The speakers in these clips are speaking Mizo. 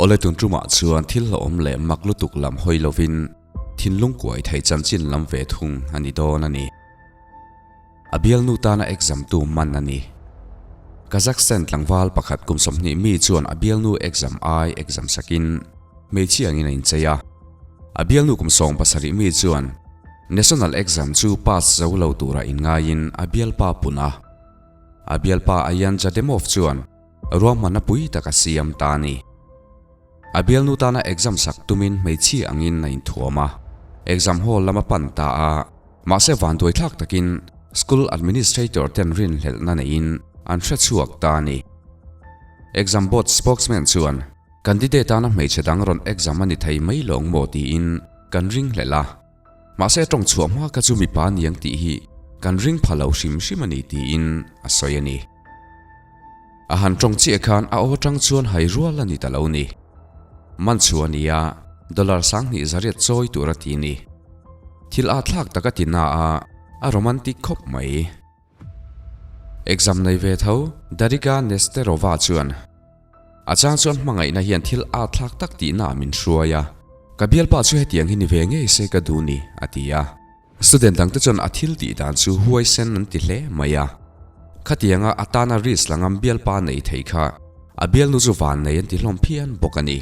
Awle tun tumah chuan thil hlauhawm leh mak lutuk lam hawi lovin thinlung kuai thei chanchin lam ve thung a ni dawn a ni. A bialnu tana exam tu man a ni. Kazakhstan tlangval pakhat kum 20 mi chuan a bialnu exam ai exam sakin hmeichhia angin a inchei a. A bialnu kum 70 mi chuan national exam chu pass zo lo tura inngaiin a bialpa pun a. A bialpa Ayan Jademov chuan ruahmanna pui tak a siam ta a ni. A bialnu tana exam sak tumin hmeichhia angin a inthuam a, exam hall lam a pan ta a, mahse vanduai thlak takin school administrator ten rinhlelhna neiin an hre chhuak ta a ni. Exam board spokesman chuan candidate tana hmeichhe dang rawn exam a ni thei mai lawng maw tiin kan ringhlelh a. Mahse tawng chhuah hma kha chu mipa niang tih hi kan ring pha lo hrim hrim a ni tiin a sawi a ni. A han tawng chiah khan a aw atang chuan hai rual a ni ta lo ni. Man chu a nia, dollar 2800 chawi tur a ti ni. Thil a thlak tak a ti na a, a romantic khawp mai. Exam nei ve tho Dariga Nesterova chuan a chang chuan hmangaihna hian thil a thlak tak tihna min hruai a, ka bialpa chu hetiang hi ni ve ngei se ka duh ni, a ti a. Student dangte chuan a thil tih dan chu huaisen an ti hle mai a. Khatianga atana risk langam bialpa nei thei kha a bialnu chu van nei an ti hlawm phian bawk a ni.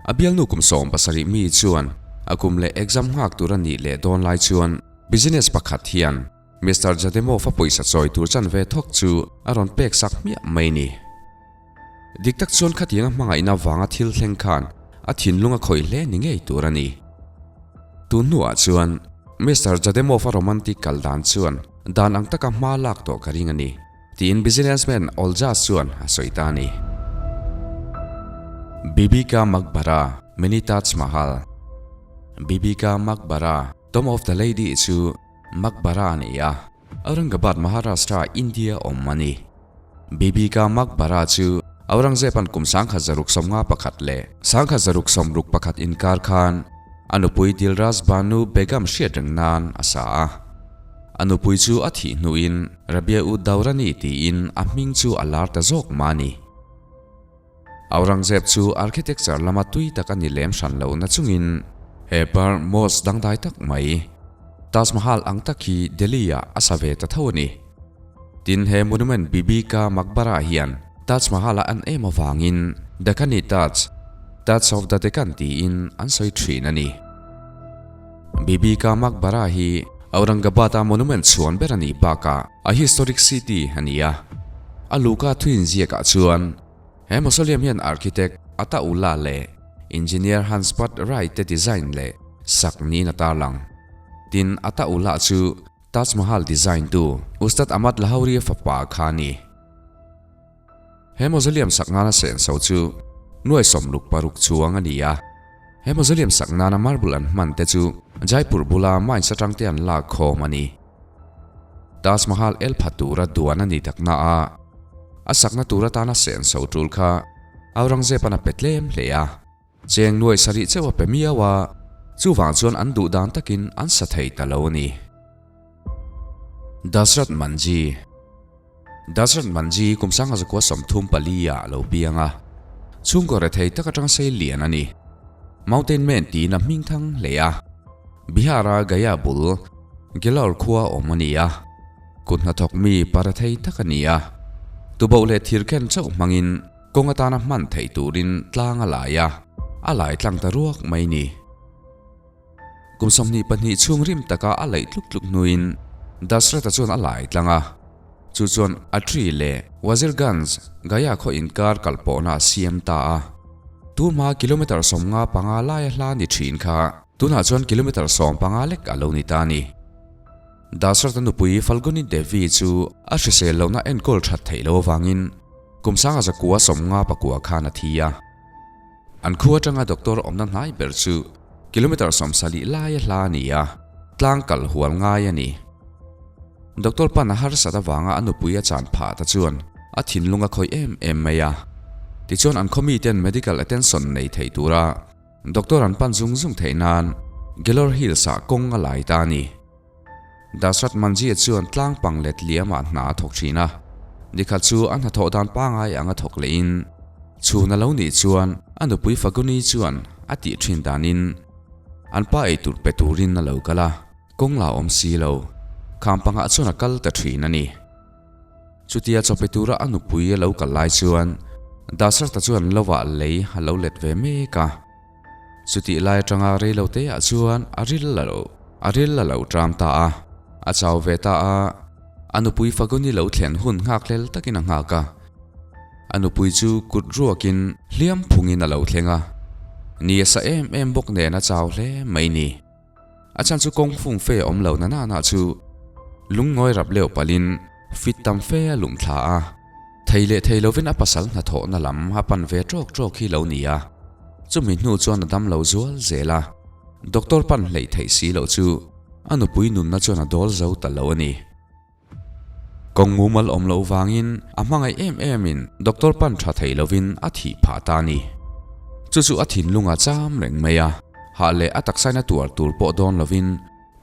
A bialnu kum 70 mi chuan a kum leh exam nghak tur a nih leh dawn lai chuan business pakhat hian Mister Jademov a pawisa chawi tur chan ve thawk chu a rawn pek sak hmiah mai ni. Dik tak chuan khatianga hmangaihna vanga thil thleng khan a thinlung a khawih hle ni ngei tur a ni. Tun hnuah chuan Mister Jademov a romantic kal dan chuan dan ang taka hma lak tawh ka ring a ni, tiin businessman Oljas chuan a sawi ta a ni. Bibi Ka Maqbara, Mini Taj Mahal Bibi Ka Maqbara, Tomb of the Lady chu Maqbara a ni a, Aurangabad, Maharashtra, India awm a ni. Bibi Ka Maqbara chu Aurangzeb-a'n kum 1651 leh 1661 inkar khan a nupui Dilras Banu Begum hriat reng nan a sa a. A nupui chu a thih hnuin Rabia ud Daurani tiin a hming chu a lar ta zawk mah a ni. Aurangzeb chu architecture lama tui tak a ni lem hran lo na chungin he bar mosque dangdai tak mai Taj Mahal ang tak hi Delhi-ah a sa ve ta tho a ni. Tin he monument Bibi Ka Maqbara hian Taj Mahal-a an em avangin Deccani Taj, Taj of the Deccan tiin an sawi thin a ni. Bibi Ka Maqbara hi Aurangabad-a monument chhuan ber a nih bakah a historic city a ni a. A luka thuinziakah chuan he mausoleum hian architect Ata Ullah leh engineer Hanspat Rai te design leh sak niin a tarlang. Tin, Ata Ullah chu Taj Mahal design tu Ustad Ahmad Lahori fapa kha a ni. He mausoleum sak nana senso chu nuai 66 chuang a ni a. He mausoleum sak nana marble an hman te chu Jaipur bula mines atang te an lak khawm a ni. Taj Mahal el pha tura duan a ni takna a, a sakna tur atana senso tul kha Aurangzeb an a pe tlem hle a. Cheng nuai sarih chauh a pe miau a, chuvang chuan an duh dan takin an sa thei ta lo a ni. Dashrath Manjhi Dashrath Manjhi kum 1934 ah a lo piang a, chhungkaw rethei tak atang sei lian a ni. Mountain Man tiin a hming thang hle a, Bihar-a Gaya bul Gehlaur khua awm a ni a, kut hnathawk mi pa rethei tak a ni a, tuboh leh thirkhen chauh hmangin kawng atana hman theih turin tlang a lai a, a lai tlang ta ruak mai ni. Kum 22 chhung rim taka a laih tluk tluk hnuin Dashratha chuan a lai tlang a, chu chuan Atri leh Wazirganj Gaya khaw inkar kal pawhna a siam ta a. Tun hma kilometre 55 laia hla ni thin kha tunah chuan kilometre 15 lek a lo ni ta a ni. Dashratha nupui Falguni Devi chu a hrisel lohna enkawl that theih lo avangin kum 1959 khan a thi a. An khu atanga doctor awmna hnai ber chu kilometre 70 laia hla a ni a, tlang kal hual ngai a ni. Doctor pan a harsat avanga a nupui a chan phah ta chuan a thinlung a khawih em em mai a. Tichuan an khawmi ten medical attention nei thei tura doctor an pan zung zung theih nan Gehlor Hills ah kawng a lai ta a ni. Dashrath Manjhi chuan tlang pang let liamah hna a thawk thin a, nikhat chu a hnathawh dan pangai ang a thawk lehin. Chhun a lo nih chuan a nupui Faguni chuan a tih thin danin an pa eitur pe turin a lo kal a, kawng la awm si lo, kham pangah chuan a kal ta thin a ni. Chutia chaw pe tura a nupui a lo kal lai chuan Dasarta chuan lovah lei a lo let ve mek a. Chutih lai atanga reilote ah chuan a ril a lo a ril a lo tram ta a, a chau ve ta a, a nupui Faguni lo thlen hun nghak hlel takin a nghak a. A nupui chu kut ruakin hliam phungin a lo thleng a, ni a sa em em bawk nen a chau hle mai ni. A chhan chu kawng fung fe awm lo na nana chu lungngawi rap leuh palhin fit tam fe a lum thla a, thei leh thei lovin a pasal hnathawhna lam a pan ve tawk tawk hi lo ni a, chumi hnu chuan a dam lo zual zel a, doctor pan hleih theih si loh chu a nupui nunna chuan a dawl zo ta lo a ni. Kawng mumal awm loh vangin a hmangaih em emin doctor pan tha thei lovin a thih phah ta a ni. Chu chu a thinlung a cham reng mai a, hah leh a taksaina tuar tur pawh dawn lovin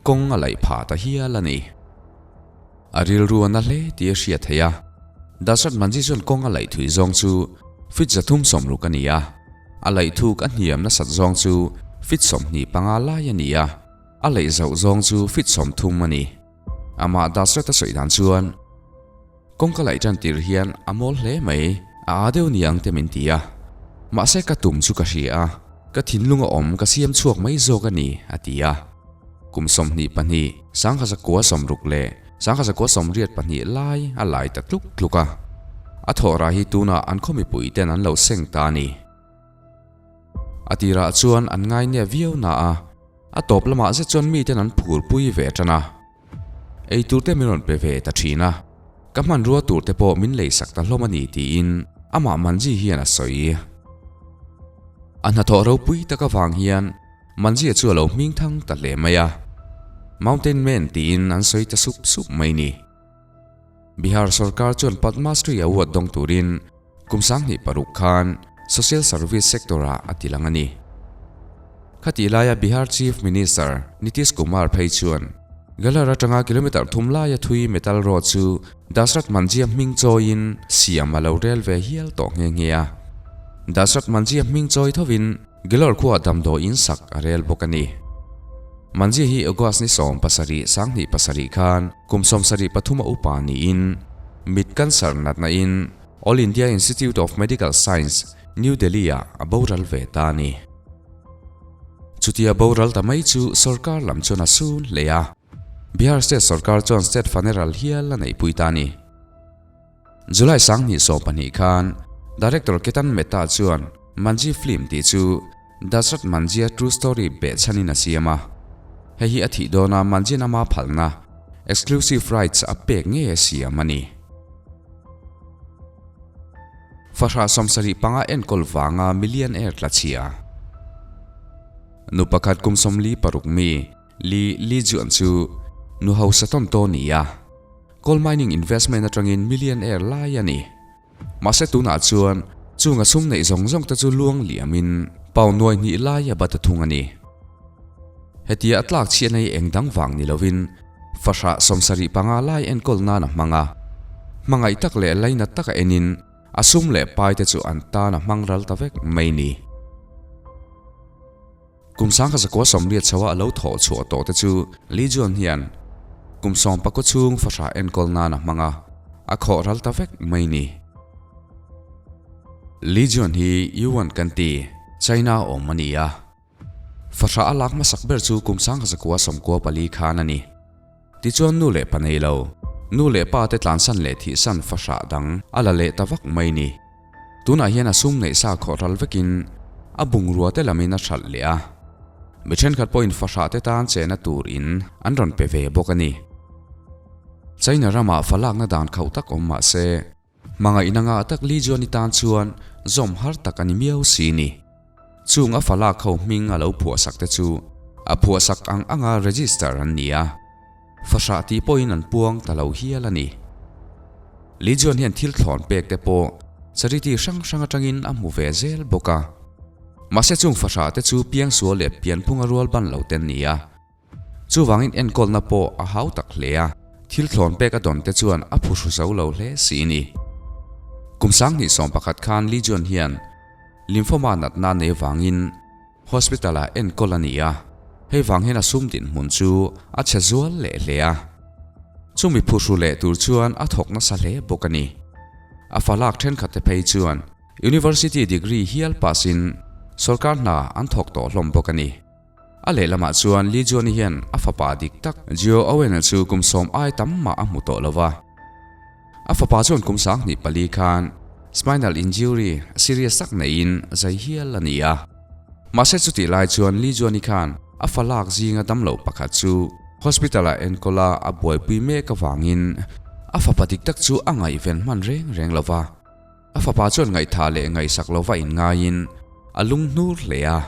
kawng a laih phah ta hial a ni. A rilru a na hle tih a hriat theih a, Dashrath Manjhi chuan kawng a laih thui zawng chu feet 360 a ni a, a laih thuk a hniam nasat zawng chu feet 25 lai a ni a, a laih zauh zawng chu feet 30 a ni. Amah Dashrath a sawi dan chuan, Kawngka laih tan tir hian a mawl hle mai, a aa deuh niang te min ti a. Mahse ka tum chu ka hria a, ka thinlung a awm ka siam chhuak mai zawk a ni, a ti a. Kum 22, 1960 leh 1982 lai a lai ta tluk tluk a. A thawhrah hi tunah an khaw mipui ten an lo seng ta a ni. A tirah chuan an ngai nep viau na a. A tawp lamah zet chuan miten an phur pui ve tan a, ei tur te min rawn pe ve ta thin a, ka hmanrua tur te pawh min lei sak ta hlawm a ni tiin amah Manji hian a sawi. A hnathawh ropui tak avang hian Manji-a chu a lo hming thang ta hle mai a, Mountain Man tiin an sawi ta sup sup mai ni. Bihar sorkar chuan Padma Shri Award dawng turin Kum 26 khan Social Service Sector-ah a ti lang a ni. Khatih laia Bihar Chief Minister Nitish Kumar phei chuan Galar atanga kilometre thum laia thui metal road chu Dashrath Manjhi-a hming chawiin siam a lo rel ve hial tawh nghe nghe a. Dashrath Manjhi-a hming chawi thovin Gilor khuaa damdawiin sak a rel bawk a ni. Manjhi hi August ni 17, 2007 khan kum 73 a upa niin mit cancer natna in All India Institute of Medical Science, New Delhi-ah a boral ve ta a ni. Chutia boral ta mai chu sorkar lam chuan a sun hle a, Bihar State sorkar chuan State Funeral hial a neihpui ta a ni. July 2020 khan Director Ketan Mehta chuan Manjhi film tih chu Dashrath Manjhi-a true story behchhanin a siam a, hei hi a thih dawna Manjhi-n ama phalna, exclusive rights, a pek ngei a siam a ni. Fahrah 75 enkawl vanga millionaire tla chhia. Nu pakhat kum 46 mi Li Li Juan chu nu hausa tawn tawn ni a, coal mining investment atangin millionaire lai a ni. Mahse tunah chuan chung a sum neih zawng zawng te chu luang liamin pau nuai hnih lai a bat a thung a ni. Hetia a tlak chhiatna hi eng dang vang ni lovin fahrah 75 lai enkawl nan a hmang a, hmangaih tak leh lainat taka enin a sum leh pai te chu an tan a hmang ral ta vek mai ni. Kum 1980 chhoa a lo thawh chhuah tawh te chu Li Juan hian kum 19 chhung fahrah enkawl nan a hmang a, a khawh ral ta vek mai ni. Li Juan hi Yuan kan ti, China awm a ni a. Fahrah a lak hmasak ber chu kum 1994 khan a ni. Tichuan nu leh pa nei lo, nu leh pa te tlansan leh thihsan fahrah dang a la leh ta vak mai ni. Tunah hian a sum neih sa khawh ral vekin a bungrua te lamin a hralh leh a. Mi thenkhat pawhin fahrah te tan chehna tur in an rawn pe ve bawk a ni. China ramah fa lakna dan khauh tak awm mah se, Hmangaihna ngah tak Li Juan-i tan chuan zawm har tak a ni miau si ni. Chung a falak ho hming a lo phuahsak te chu a phuahsak ang anga register an ni a, fahrah tih pawhin an puang ta lo hial a ni. Li Juan hian thil thlawn pek te pawh charity hrang hrang atangin a hmu ve zel bawk a. Mahse chung fahrah te chu piangsual leh pianphunga rual ban lo te an ni a. Chuvangin enkawlna pawh a hau tak hle a, thil thlawn pek a dawn te chuan a phuhru zo lo hle si ni. Kum 2011 khan Lee Jun hian lymphoma natna nei vangin hospital ah enkawl a ni a, hei vang hian a sum dinhmun chu a chhe zual leh hle a. Chumi phuhru leh tur chuan a thawk nasa hle bawk a ni. A fa lak thenkhat te phei chuan University degree hial pass in sorkar hna an thawk tawh hlawm bawk a ni. A lehlamah chuan Lee Juan-i hian a fapa dik tak Jio Owen-a chu kum sawm ai tam mah a hmu tawh lo va. A fapa chuan kum 24 khan spinal injury serious tak neiin zai hial a ni a. Mahse chutih lai chuan Lee Juan-i khan a fa lak zinga damlo pakhat chu hospital-ah enkawl a a buaipui mek avangin a fapa dik tak chu a ngaihven hman reng reng lo va. A fapa chuan ngaihthah leh ngaihsak lova inngaiin a lung hnur hle a,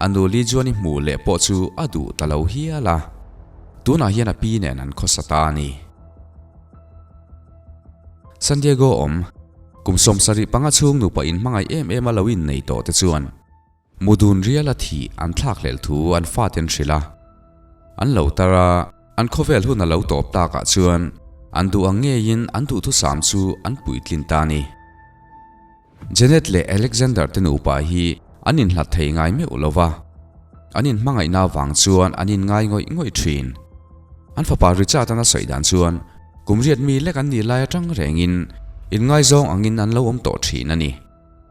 a nu Li Juan-i hmuh leh pawh chu a duh ta lo hial a, tunah hian a pi nen an khawsa ta a ni. San Diego awm, kum 75 chhung nupa inhmangaih em em a lo innei tawh te chuan Mudun riala thih an thlakhlelh thu an fate an hrilh a, an lo tar a, an khawvel hun a lo tawp takah chuan an duh ang ngeiin an duhthusam chu an puitlin ta a ni. Janet leh Alexander te nupa hi an inhlat thei ngai meuh lo va, an inhmangaihna avang chuan an inngai ngawih ngawih thin. An fapa Richard an a sawi dan chuan kum riat mi lek an nih lai atang rengin inngaizawng angin an lo awm tawh thin a ni.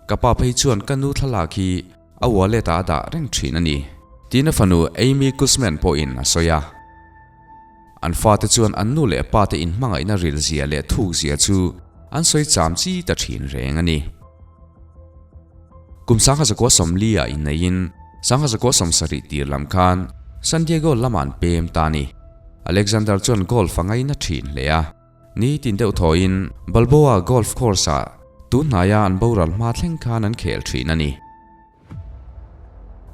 Ka pa phei chuan ka nu thlalak hi a wallet ah a dah reng thin a ni, tiin a fanu Amy Guzman pawhin a sawi a. An fate chuan an nu leh pate inhmangaihna rilzia leh thukzia chu an sawi cham chi ta thin reng a ni. Kum 1940 ah inneihin 1970 tir lam khan San Diego lamah an pem ta a ni. Alexander chuan golf a ngaina thin hle a. Ni tin deuh thawhin Balboa Golf Course-ah tun hnaia an boral hma thleng khan an khel thin a ni.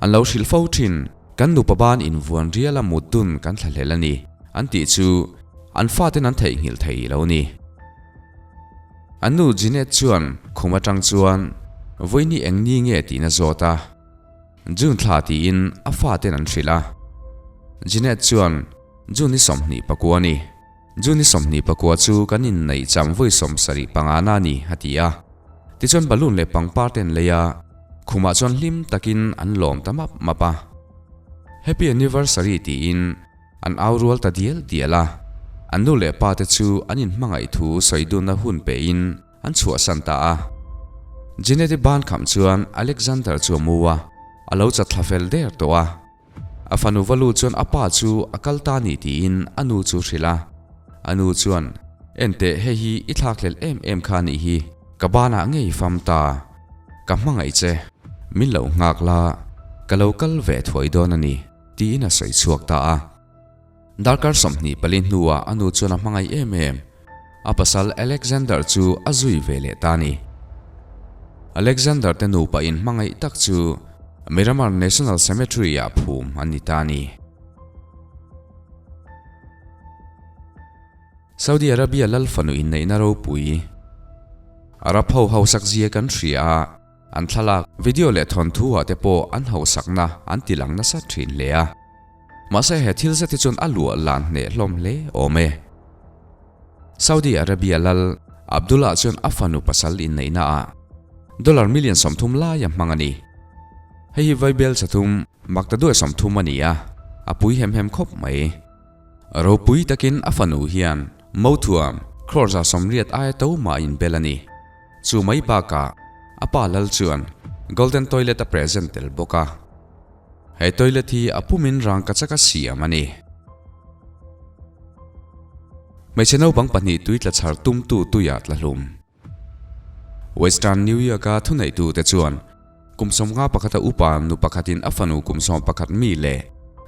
An lo hrilh fo thin, Kan nupa ban invuan riala mut dun kan thlahlel a ni, an tih chu an faten an theihnghilh thei lo ni. An nu Jeanette chuan khum atang chuan Vawiini eng ni nge tiin a zawt a. June thla tiin a faten an hrilh a. Jeanette chuan June ni 24 a ni. June ni 24 chu kan inneih cham vawi 75 na a ni, a ti a. Tichuan balloon leh pangpar te an lei a, khumah chuan hlim takin an lawm ta map map a. Happy Anniversary tiin an au rual ta dial dial a. An nu leh pa te chu an inhmangaih thu sawi dunna hun pehin an chhuahsan ta a. Jeanette-i ban khamh chuan Alexander chu a mu a, a lo chatthla fel der tawh a. A fanu va lu chuan a pa chu a kal ta ni tiin a nu chu hrilh a. A nu chuan, Enteh hei hi i thlakhlelh em em kha nih hi, ka banah ngei fam ta. Ka hmangaih che, min lo nghak la, ka lo kal ve thuai dawn a ni, tiin a sawi chhuak ta a. Darkar 24 hnuah a nu chuan a hmangaih em em. A pasal Alexander chu a zui ve leh ta a ni. Alexander te nupa inhmangaih tak chu Miramar National Cemetery ah phum an ni ta a ni. Saudi Arabia lal fanu inneihna ropui Arab ho hausak zia kan hria a, an thlalak, video leh thawnthu ah te pawh an hausakna an tilang nasa thin hle a. Mahse he thil zet hi chuan a luah lan hneh hlawm hle awm e. Saudi Arabia lal Abdullah chuan a fanu pasal inneihna ah dollar million 30 lai a hmang a ni. Hei hi vaibel chathum makta duai 30 a ni a, a pui hem hem khawp mai. Ropui takin a fanu hian mothuam crore 80 aia to mah inbel a ni. Chu mai bakah a pa lal chuan golden toilet a present tel bawk a. He toilet hi a pumin rangkachak a siam a ni. Hmeichhe naupang pahnih tui tla chhar tumtu tuiah tla hlum. Western New York-a thuneihtute chuan kum 51 a upa nu pakhatin a fanu kum 11 mi leh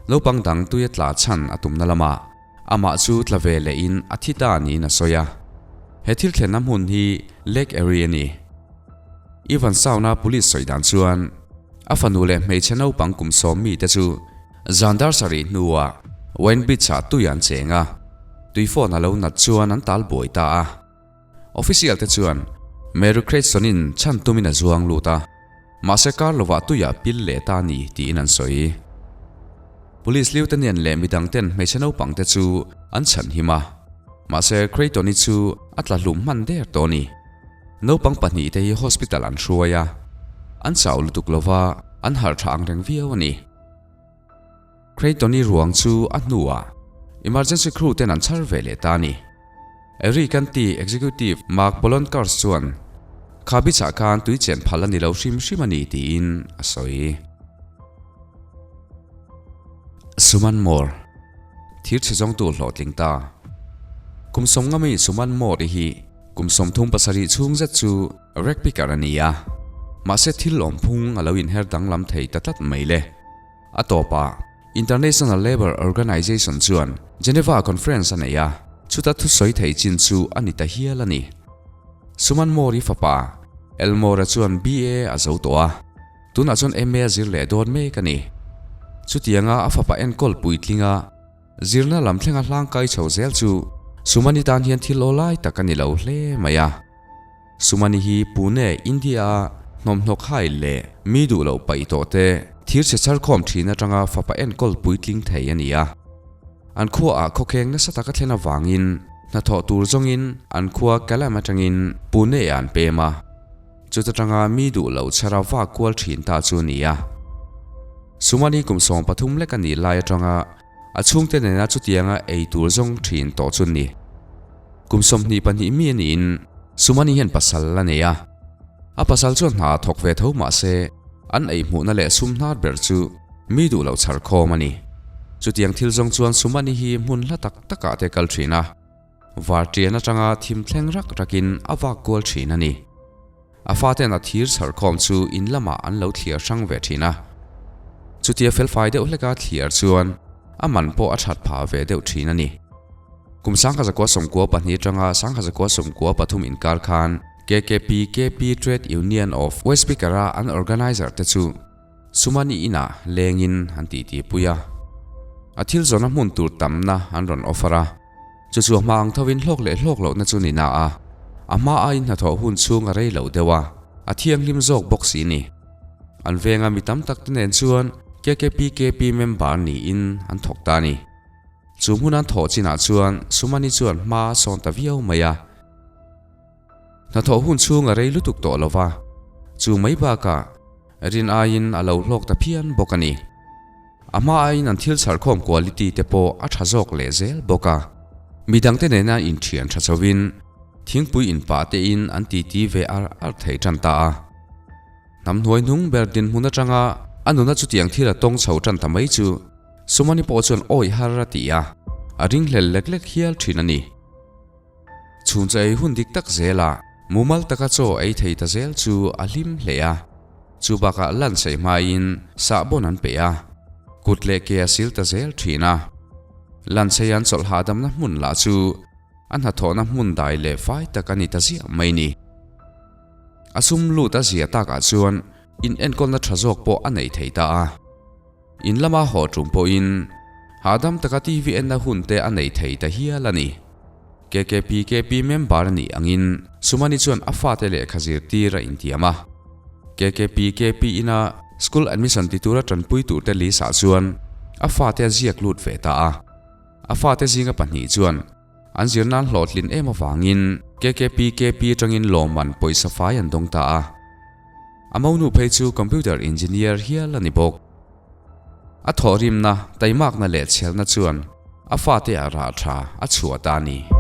naupang dang tuia tla chhan a tumna lamah amah chu tla ve lehin a thi ta niin a sawi a. He thil thlenna hmun hi Lake Erie a ni. Ivan Sauna police sawi dan chuan a fanu leh hmeichhe naupang kum 10 mi te chu zan dar sarih hnuah Wayne Beach-ah tui an cheng a, tui phone a lo nat chuan an tal buai ta a. Official te chuan Mary Craigson-in chhan tumin a zuang lut a, mahse kar lovah tuiah pil leh ta a ni tiin an sawi. Police lieutenant leh midang ten hmeichhe naupang te chu an chhan him a, mahse Creighton-i chu a tla hlum hman der tawh a ni. Naupang pahnihte hi hospital an hruai a, an chau lutuk lova an harh tha ang reng viau a ni. Creighton-i ruang chu a hnuah emergency crew ten an chhar ve leh ta a ni. Erie County Executive Mark Poloncarz chuan kha beach-ah khan tui chen phal a ni lo hrim hrim a ni tiin a sawi. Suman Moore, Thir chhe zawngtu hlawhtling ta. Kum sawmngami Suman Moore-i hi Kum 37 chhung zet chu rag picker a ni a, mahse thil awmphung a lo inher danglam thei ta tlat mai le. A tawpah, International Labour Organization chuan Geneva Conference a nei a, chuta thusawi thei chin chu a ni ta hial a ni. Suman Mori fapa, Elmore-a chuan BA a zo tawh a, tunah chuan MA a zir leh dawn mek a ni. Chutianga a fapa enkawl puitlinga, Zirna lam thlenga hlangkai chho zel chu Sumani tan hian thil aw lai tak a ni lo hle mai a. Sumani hi Pune, India-a hnawmhnawk hai leh mi duh loh paih tawh te thir chhe char khawm thin atanga fapa enkawl puitling thei a ni a. An khuaah khawkheng nasa taka thlen avangin hnathawh tur zawngin an khua Kalam atangin Pune-ah an pem a. Chuta tanga mi duh loh chhara vak kual thin ta chu a ni a. Sumani kum 13 lek a nih lai atanga a chhungte nena chutianga ei tur zawng thin tawh chu ni. Kum 22 mi a niin Sumani hian pasal a nei a. A pasal chuan hna a thawk ve tho mah se an ei hmuhna leh sum hnar ber chu mi duh loh chhar khawm a ni. Chutiang thil zawng chuan Sumani hi hmun hla tak takah te kal thin a. Vartian atanga thim thleng rak rakin a vak kual thin a ni. A faten a thir chhar khawm chu in lamah an lo thliar hrang ve thin a. Chutia felfai deuh hleka thliar chuan a man pawh a that phah ve deuh thin a ni. Kum 1992 atanga 1993 inkar khan KKP KP Trade Union of West Speaker-a an organiser te chu Sumani inah lengin an titipui a. A thil zawhna hmun tur tamna an rawn offer a. Chu chu a hma ang thovin hlawk leh hlawk lohna chu ni na a, a hma aiin hnathawh hun chhung a rei loh deuh a, a thianghlim zawk bawk si ni. An venga mi tam tak te nen chuan KKPKP member niin an thawk ta a ni. Chu hmun an thawh chinah chuan Sumani chuan hma a sawn ta viau mai a. Hnathawh hun chhung a rei lutuk tawh lo va, chu mai bakah rin aiin a lo hlawk ta phian bawk a ni. A hma aiin an thil chharkhawm quality te pawh a tha zawk leh zel bawk a. Midangte nena inthian tha chhovin thingpui inpah tein an titi ve ar ar thei tan ta a. Hnam hnuai hnung ber dinhmun atanga a nuna chutiang thil a tawng chho tan ta mai chu Sumani pawh chuan awih har a ti a, a ringhlel lek lek hial thin a ni. Chhun chaw ei hun dik tak zelah mumal taka chaw ei thei ta zel chu a hlim hle a, chu bakah lan saih hmain sahbawn an peih a, kut leh ke a sil ta zel thin a. Lan chei an chawlh hahdamna hmun lah chu a hnathawhna hmun dai leh fai tak a ni ta ziah mai ni. A sum lut a zia takah chuan in enkawlna tha zawk pawh a nei thei ta a. In lama haw tum pawhin hahdam taka TV enna hun te a nei thei ta hial a ni. KKPKP member a nih angin Sumani chuan a fate lehkha zirtir a intiam a. KKPKP ina school admission ti tura tanpui turte list ah chuan a fate a ziak lut ve ta a. A fate zinga pahnih chuan an zir nan hlawhtlin em avangin KKPKP atangin lawmman pawisa fai an dawng ta a. A monu phei chu computer engineer hial a ni bawk. A thawhrimna, taimakna leh chhelna chuan a fate ah rah tha a chhuah ta a ni.